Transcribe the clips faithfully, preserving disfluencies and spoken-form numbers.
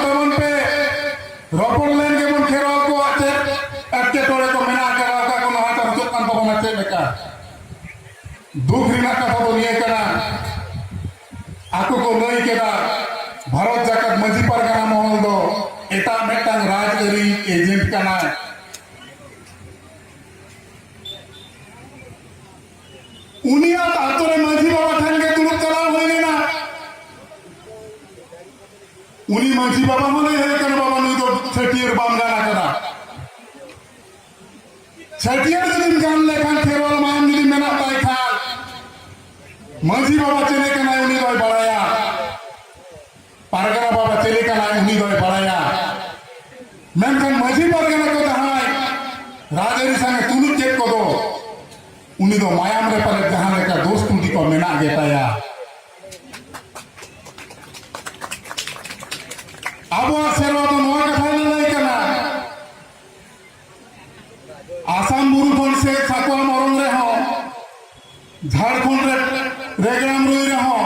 ᱛᱟᱵᱚᱱ ᱯᱮ, ᱨᱚᱯᱚᱲ ᱞᱮᱱ ᱜᱮᱵᱚᱱ᱾ ᱠᱷᱮᱨᱣᱟᱞ ᱠᱚᱣᱟᱜ ᱪᱮᱫ ᱮᱴᱠᱮᱴᱚᱬᱮ ᱠᱚ ᱢᱮᱱᱟᱜ ᱟᱠᱟᱫᱟ, ᱚᱠᱟ ᱠᱚ ᱱᱟᱦᱟᱪᱟᱨ ᱦᱩᱭᱩᱜ ᱠᱟᱱ ᱛᱟᱵᱚᱱᱟ, ᱪᱮᱫ ᱞᱮᱠᱟ? ᱫᱩᱠ ᱨᱮᱱᱟᱜ ᱠᱟᱛᱷᱟ ᱫᱚ ᱱᱤᱭᱟᱹ ᱠᱟᱱᱟ, ᱟᱠᱚ ᱠᱚ ᱞᱟᱹᱭ ᱠᱮᱫᱟ, ᱵᱷᱟᱨᱚᱛ ᱡᱟᱠᱟᱛ ᱢᱟᱹᱡᱷᱤ ᱯᱟᱨᱜᱟᱱᱟ ᱢᱚᱦᱚᱞ ᱫᱚ ᱮᱴᱟᱜ ᱢᱤᱫᱴᱟᱝ ᱨᱟᱡᱽᱟᱹᱨᱤ ᱮᱡᱮᱱᱴ ᱠᱟᱱᱟᱭ᱾ ᱩᱱᱤᱭᱟᱜ ᱟᱛᱳ ᱨᱮ ᱢᱟᱹᱡᱷᱤ ᱵᱟᱵᱟ ᱴᱷᱮᱱ ᱜᱮ ᱫᱩᱲᱩᱵ ᱪᱟᱞᱟᱣ ᱦᱩᱭ ᱞᱮᱱᱟ᱾ ᱩᱱᱤ ᱢᱟᱹᱡᱷᱤ ᱵᱟᱵᱟ ᱦᱚᱸ ᱞᱟᱹᱭ ᱦᱩᱭ ᱠᱟᱱᱟ, "ᱵᱟᱵᱟ, ᱱᱩᱭ ᱫᱚ ᱪᱷᱟᱹᱴᱭᱟᱹᱨ ᱵᱟᱢ ᱜᱟᱱ ᱟᱠᱟᱫᱟ᱾ ᱪᱷᱟᱹᱴᱭᱟᱹᱨ ᱡᱩᱫᱤᱢ ᱜᱟᱱ ᱞᱮᱠᱷᱟᱱ, ᱠᱷᱮᱨᱣᱟᱞ ᱢᱟᱭᱟᱢ ᱡᱩᱫᱤ ᱢᱮᱱᱟᱜ ᱛᱟᱭ ᱠᱷᱟᱱ, ᱢᱟᱹᱡᱷᱤ ᱵᱟᱵᱟ ᱪᱮᱞᱮ ᱠᱟᱱᱟᱭ ᱩᱱᱤ ᱫᱚᱭ ᱵᱟᱲᱟᱭᱟ, ᱯᱟᱨᱜᱟᱱᱟ ᱵᱟᱵᱟ ᱪᱮᱞᱮ ᱠᱟᱱᱟᱭ ᱩᱱᱤ ᱫᱚᱭ ᱵᱟᱲᱟᱭᱟ᱾ ᱢᱮᱱᱠᱷᱟᱱ ᱢᱟᱹᱡᱷᱤ ᱯᱟᱨᱜᱟᱱᱟ ᱠᱚ ᱡᱟᱦᱟᱸᱭ ᱨᱟᱡᱽᱟᱹᱨᱤ ᱥᱟᱝ ᱮ ᱛᱩᱞᱩᱡ ᱠᱮᱫ ᱠᱚᱫᱚ, ᱩᱱᱤ ᱫᱚ ᱢᱟᱭᱟᱢ ᱨᱮ ᱯᱟᱞᱮᱫ ᱡᱟᱦᱟᱸ ᱞᱮᱠᱟ ᱫᱳᱥ ᱛᱩᱴᱤ ᱠᱚ ᱢᱮᱱᱟᱜ ᱜᱮᱛᱟᱭᱟ᱾" ᱟᱵᱚᱣᱟᱜ ᱥᱮᱨᱣᱟ ᱫᱚ ᱱᱚᱣᱟ ᱠᱟᱛᱷᱟ ᱞᱟᱹᱞᱟᱹᱭ ᱠᱟᱱᱟ, ᱟᱥᱟᱢ ᱵᱩᱨᱩ ᱠᱷᱚᱱ ᱥᱮ ᱥᱟᱠᱣᱟ ᱢᱚᱨᱚᱢ ᱨᱮᱦᱚᱸ, ᱡᱷᱟᱲᱠᱷᱚᱸᱰ ᱨᱮ ᱨᱮᱜᱽᱲᱟᱢ ᱨᱩᱭ ᱨᱮᱦᱚᱸ,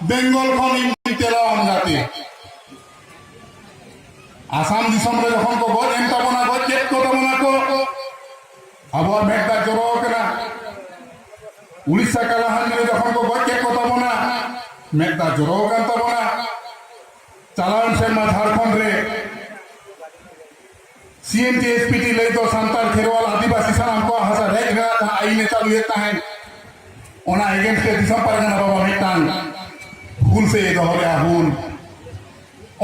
ᱵᱮᱝᱜᱚᱞ ᱠᱷᱚᱱ ᱤᱧ ᱛᱮᱞᱟᱣᱟᱢ ᱜᱟᱛᱮ᱾ ᱟᱥᱟᱢ ᱫᱤᱥᱚᱢ ᱨᱮ ᱡᱚᱠᱷᱚᱱ ᱠᱚ ᱜᱚᱡ ᱮᱱ ᱛᱟᱵᱚᱱᱟ, ᱜᱚᱡ ᱠᱮᱫ ᱠᱚ ᱛᱟᱵᱚᱱᱟ ᱠᱚ, ᱟᱵᱚᱣᱟᱜ ᱢᱮᱫ ᱫᱟᱜ ᱡᱚᱨᱚ ᱟᱠᱟᱱᱟ᱾ ᱩᱲᱤᱥᱥᱟ ᱠᱟᱞᱟᱦᱟᱱᱰᱤ ᱨᱮ ᱡᱚᱠᱷᱚᱱ ᱠᱚ ᱜᱚᱡ ᱠᱮᱫ ᱠᱚ ᱛᱟᱵᱚᱱᱟ, ᱢᱮᱫ ᱫᱟᱜ ᱡᱚᱨᱚ ᱟᱠᱟᱱ ᱛᱟᱵᱚᱱᱟ᱾ ᱪᱟᱞᱟᱣᱮᱱ ᱥᱮᱨᱢᱟ ᱡᱷᱟᱲᱠᱷᱚᱸᱰ ᱨᱮ ᱥᱤ N T S P T ᱞᱟᱹᱭ ᱫᱚ ᱥᱟᱱᱛᱟᱲ ᱠᱷᱮᱨᱣᱟᱞ ᱟᱹᱫᱤᱵᱟᱹᱥᱤ ᱥᱟᱱᱟᱢ ᱠᱚᱣᱟᱜ ᱦᱟᱥᱟ ᱨᱮᱡ ᱨᱮᱱᱟᱜ ᱡᱟᱦᱟᱸ ᱟᱹᱭᱤᱱ ᱮ ᱪᱟᱹᱞᱩᱭᱮᱫ ᱛᱟᱦᱮᱸᱫ, ᱚᱱᱟ against ᱨᱮ ᱫᱤᱥᱚᱢ ᱯᱟᱨᱜᱟᱱᱟ ᱵᱟᱵᱟ ᱢᱤᱫᱴᱟᱝ ᱦᱩᱞ ᱥᱮ ᱫᱚᱦᱚ ᱞᱮᱜᱼᱟ, ᱦᱩᱞ᱾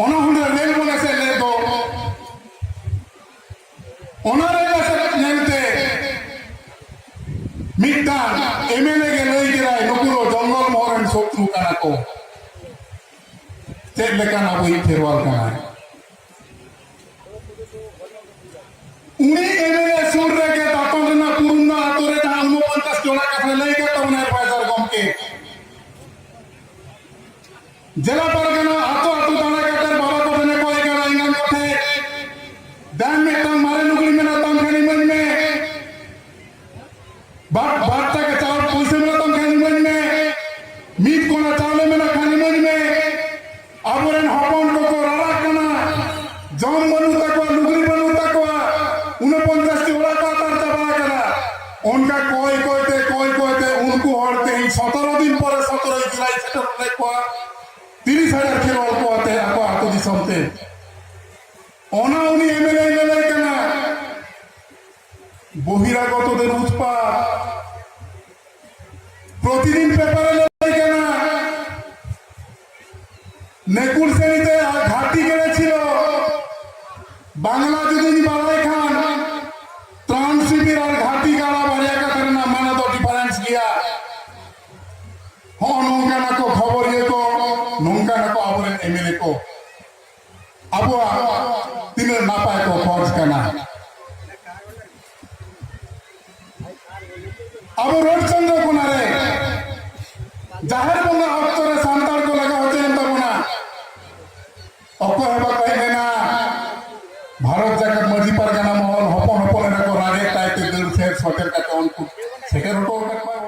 ᱚᱱᱟ ᱦᱩᱞ ᱨᱮ ᱨᱮᱞ ᱵᱚᱱ ᱮᱥᱮᱫ ᱞᱮᱫ ᱫᱚ, ᱚᱱᱟ ᱨᱮᱞ ᱮᱥᱮᱫ ᱧᱮᱞᱛᱮ ᱢᱤᱫᱴᱟᱝ ᱮᱢ ᱮᱞ ᱮ ᱜᱮ ᱞᱟᱹᱭ ᱠᱮᱫᱟᱭ, "ᱱᱩᱠᱩ ᱫᱚ ᱡᱚᱝᱜᱚᱞ ᱢᱚᱦᱚᱞ ᱨᱮᱱ ᱥᱚᱛᱨᱩ ᱠᱟᱱᱟ ᱠᱚ᱾" ᱪᱮᱫ ᱞᱮᱠᱟᱱ ᱟᱵᱚᱭᱤᱡ ᱠᱷᱮᱨᱣᱟᱞ ᱠᱟᱱᱟᱭ? ᱩᱱᱤ ᱮᱢ ᱮᱞ ᱮ ᱥᱩᱨ ᱨᱮᱜᱮ ᱫᱟᱛᱚᱱ ᱨᱮᱱᱟᱜ ᱯᱩᱨᱩᱱᱟ ᱟᱛᱳ ᱨᱮ ᱡᱟᱦᱟᱸ ᱩᱱᱚᱯᱚᱧᱪᱟᱥ ᱡᱚᱱᱟ ᱠᱟᱛᱷᱟ ᱞᱟᱹᱭ ᱠᱮᱫ ᱛᱟᱵᱚᱱᱟᱭ ᱮᱰᱵᱷᱟᱭᱡᱟᱨ ᱜᱚᱢᱠᱮ, ᱡᱮᱞᱟ ᱯᱟᱨᱜᱟᱱᱟ ᱟᱛᱳ ᱟᱛᱳ ᱫᱟᱬᱟ ᱠᱟᱛᱮ ᱵᱟᱵᱟ ᱠᱚ ᱴᱷᱮᱱᱮ ᱠᱚᱭ ᱠᱟᱱᱟ, ᱮᱸᱜᱟᱛ ᱠᱚ ᱴᱷᱮᱱ, "ᱫᱮᱱ ᱢᱤᱫᱴᱟᱝ ᱢᱟᱨᱮ ᱞᱩᱜᱽᱲᱤ ᱢᱮᱱᱟᱜ ᱛᱟᱢ ᱠᱷᱟᱱ ᱤᱢᱟᱹᱧ ᱢᱮ, ᱵᱟᱨ ᱵᱟᱨ ᱴᱟᱠᱟ ᱪᱟᱣᱞᱮ ᱯᱩᱭᱥᱟᱹ ᱢᱮᱱᱟᱜ ᱛᱟᱢ ᱠᱷᱟᱱ ᱤᱢᱟᱹᱧ ᱢᱮ, ᱢᱤᱫ ᱠᱚᱲᱟ ᱪᱟᱣᱞᱮ ᱢᱮᱱᱟᱜ ᱠᱷᱟᱱ ᱤᱢᱟᱹᱧ ᱢᱮ, ᱟᱵᱚᱨᱮᱱ ᱦᱚᱯᱚᱱ ᱠᱚᱠᱚ ᱨᱟᱨᱟᱜ ᱠᱟᱱᱟ, ᱡᱚᱢ ᱵᱟᱹᱱᱩᱜ ᱛᱟᱠᱚᱣᱟ, ᱞᱩᱜᱽᱲᱤ ᱵᱟᱹᱱᱩᱜ ᱛᱟᱠᱚᱣᱟ, ᱩᱱᱟᱹᱜ ᱯᱚᱧᱪᱟᱥ ᱴᱤ ᱚᱲᱟᱜ ᱠᱚ ᱟᱛᱟᱨ ᱪᱟᱵᱟ ᱟᱠᱟᱫᱟ᱾ ᱚᱱᱠᱟ ᱠᱚᱭ ᱠᱚᱭ ᱛᱮ, ᱠᱚᱭ ᱠᱚᱭ ᱛᱮ ᱩᱱᱠᱩ ᱦᱚᱲ ᱛᱮᱦᱮᱧ ᱥᱚᱛᱨᱚ ᱫᱤᱱ ᱯᱚᱨᱮ ᱥᱚᱛᱨᱚᱭ ᱡᱩᱞᱟᱭ ᱥᱮᱴᱮᱨ ᱞᱮᱫ ᱠᱚᱣᱟ᱾ ᱛᱤᱨᱤᱥ ᱦᱟᱡᱟᱨ ᱠᱷᱮᱨᱣᱟᱞ ᱠᱚ ᱟᱛᱮ ᱟᱠᱚ ᱟᱹᱛᱩ ᱫᱤᱥᱚᱢ ᱛᱮ᱾ ᱚᱱᱟ ᱩᱱᱤ ᱮᱢ ᱮᱞ ᱮ ᱞᱟᱹᱭ ᱠᱟᱱᱟ, বহিরাগতদের উৎপাত। প্রতিদিন পেপারে লেখে না, নেকুল সেনিতে আর ঘাটি কেড়েছিল। বাংলা ᱡᱩᱫᱤᱧ ᱵᱟᱲᱟᱭ ᱠᱷᱟᱱ, ᱛᱨᱟᱱ ᱥᱤᱵᱤᱨ ᱟᱨ ᱜᱷᱟᱴᱤ ᱜᱟᱲᱟ ᱵᱟᱨᱭᱟ ᱠᱟᱛᱷᱟ ᱨᱮᱱᱟᱜ ᱢᱟᱱᱮ ᱫᱚ ᱰᱤᱯᱷᱟᱨᱮᱱᱥ ᱜᱮᱭᱟ᱾ ᱦᱚᱸᱜᱼᱚ ᱱᱚᱝᱠᱟᱱᱟᱜ ᱠᱚ ᱠᱷᱚᱵᱚᱨᱤᱭᱟᱹ ᱠᱚ, ᱱᱚᱝᱠᱟᱱᱟᱜ ᱠᱚ ᱟᱵᱚᱨᱮᱱ ᱮᱢ ᱮᱞ ᱮ ᱠᱚ ᱟᱵᱚᱣᱟᱜ ᱛᱤᱱᱟᱹᱜ ᱱᱟᱯᱟᱭ ᱠᱚ ᱠᱷᱚᱡᱽ ᱠᱟᱱᱟ᱾ ᱟᱵᱚ ᱨᱳᱰ ᱪᱟᱸᱫᱳ ᱠᱚᱱᱟ ᱨᱮ ᱡᱟᱦᱮᱨ ᱵᱚᱸᱜᱟ ᱚᱠᱛᱚ ᱨᱮ ᱥᱟᱱᱛᱟᱲ ᱠᱚ ᱞᱟᱜᱟ ᱦᱚᱪᱚᱭᱮᱱ ᱛᱟᱵᱚᱱᱟ᱾ ᱚᱠᱚᱭ ᱦᱚᱸ ᱵᱟᱠᱚ ᱦᱮᱡ ᱞᱮᱱᱟ᱾ ᱵᱷᱟᱨᱚᱛ ᱡᱟᱠᱟᱛ ᱢᱟᱹᱡᱷᱤ ᱯᱟᱨᱜᱟᱱᱟ ᱢᱚᱦᱚᱞ ᱦᱚᱯᱚᱱ ᱦᱚᱯᱚᱱ ᱮᱨᱟ ᱠᱚ ᱨᱟᱜᱮ ᱛᱟᱭ ᱛᱮ ᱫᱟᱹᱲ ᱥᱮᱫ ᱥᱚᱴᱮᱨ ᱠᱟᱛᱮ ᱩᱱᱠᱩ ᱥᱮᱴᱮᱨ ᱦᱚᱴᱚ ᱟᱠᱟᱫ ᱠᱚᱣᱟ᱾